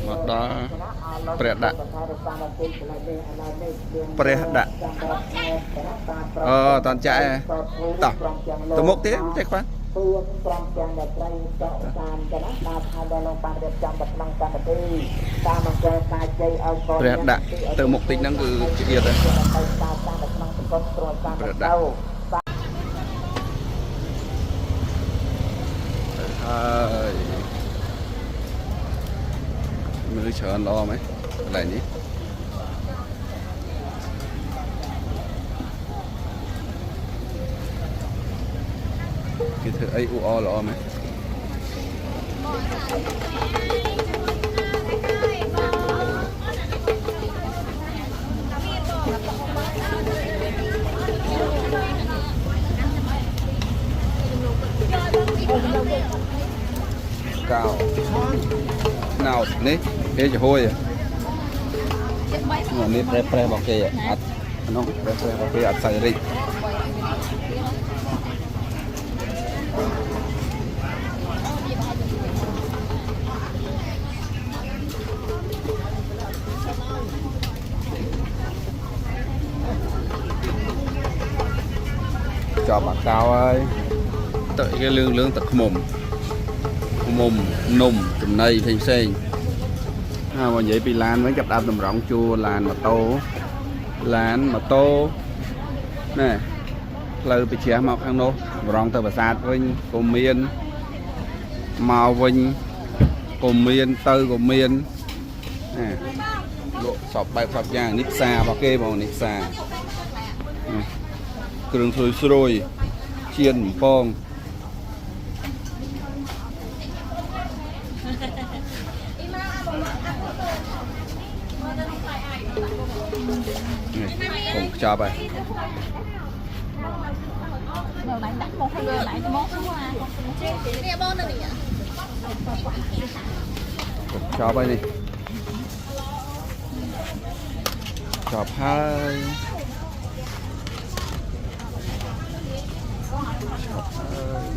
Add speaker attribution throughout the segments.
Speaker 1: មកដល់ព្រះដាក់ព្រះដាក់អឺតាន់ចាក់ឯងតោះទៅមុខទៀតចេះខ្វះ
Speaker 2: ពឿនព្រមទាំងអ្នកត្រីតកតានកណាបាទហើយដល់លោកបានរៀបចំនៅក្នុងកម្មវិធីតាមអង្គការជ័យឲ្យកូន
Speaker 1: ព្រះដាក់ទៅមុខតិចហ្នឹងគឺចៀតហើយ
Speaker 2: ទៅតាមតាមនៅក្នុងសង្គមគ្រួសារ
Speaker 1: ព្រះដាក់ ទៅហើយមនុស្សច្រើនល្អហ្មងកន្លែងនេះគេធ្វើអីអ៊ូអរល្អហ្មងកោណោតនេះគេចំហួយនេះប្រេះប្រេះរបស់គេអត់ក្នុងប្រេះប្រេះរបស់គេអត់ใส่រិចចប់អាកោហើយទឹកគេលឿងលឿងទឹកខ្មុំខ្មុំនំចំណីផ្សេងផ្សេងហើយមកនិយាយពីឡានវិញចាប់ដើមតម្រង់ជួរឡានម៉ូតូឡានម៉ូតូណែផ្លូវពីជ្រះមកខាងនោះតម្រង់ទៅប្រាសាទវិញក៏មានមកវិញក៏មានទៅក៏មានណែលក់សពបែបសពយ៉ាងនេះផ្សាររបស់គេបងនេះផ្សារនេះគ្រឿងស្រួយស្រួយជៀនបំពង នេះកុំខ្ចប់ហើយ
Speaker 3: lại đánh một hai người lại một đúng không?
Speaker 4: នេះបងនៅនេះ
Speaker 1: កុំខ្ចប់ហើយនេះខ្ចប់ហើយខ្ចប់ហើយ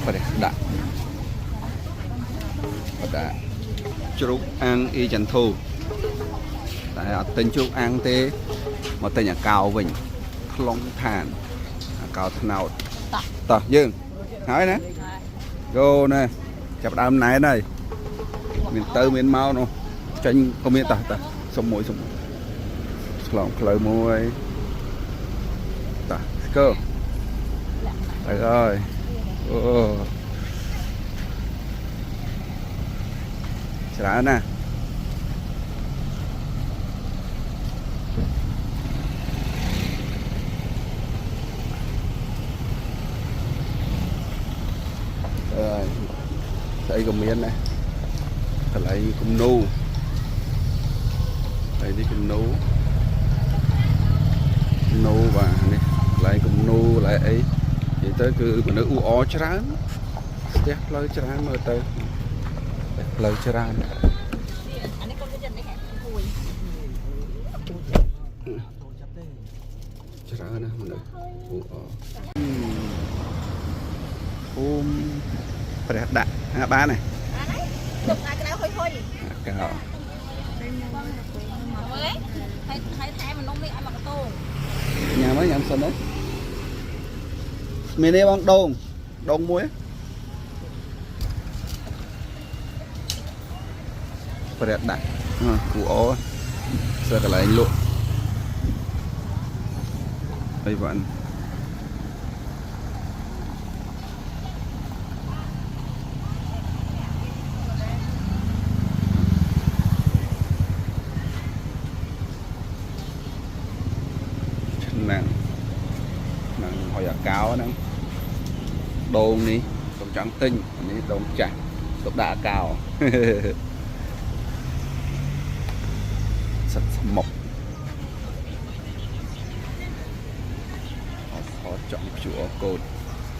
Speaker 1: ព្រះដាក់បដាក់ជ្រូកអាំងអ៊ីចន្ទធូតែអត់ទិញជ្រូកអាំងទេមកទិញអាកោវិញខ្លងឋានអាកោត្នោត តោះយើងហើយណា go ណែចាប់ដើមណែនហើយមានទៅមានមកនោះចេញក៏មានតោះតោះសុំមួយសុំមួយឆ្លងផ្លូវមួយតោះ let's go ទៅហើយអូច្រើនណាស់អើយស្អីក៏មានដែរកន្លែងគំនូកន្លែងនេះគំនូគំនូបាទនេះកន្លែងគំនូកន្លែងអីនិយាយទៅគឺមនុស្សអ៊ូអរច្រើនស្ទះផ្លូវច្រើនមើលទៅស្ទះផ្លូវច្រើន
Speaker 3: Anh ấy con cái chân này hả? Hùi.
Speaker 1: ច្រើនណាស់មនុស្សអ៊ូអរភូមិព្រះដាក់ហាបានទេ
Speaker 3: Chụp lại cái nào hôi hôi.
Speaker 1: អាកោ
Speaker 3: Mới. Hay hay thay mình không biết ăn bằng cái tô.
Speaker 1: ញ៉ាំហើយញ៉ាំសិនទៅមានទេបងដូងដូងមួយព្រះដាក់អឺគូអសើកន្លែងលក់អីវ៉ាន់ឆ្នាំហ្នឹងហុយអាកោហ្នឹងដូងនេះកុំចង់ទិញអានេះដូងចាស់ទុកដាក់អាកោ សិតស្មុកអត់ថតចង់ QR code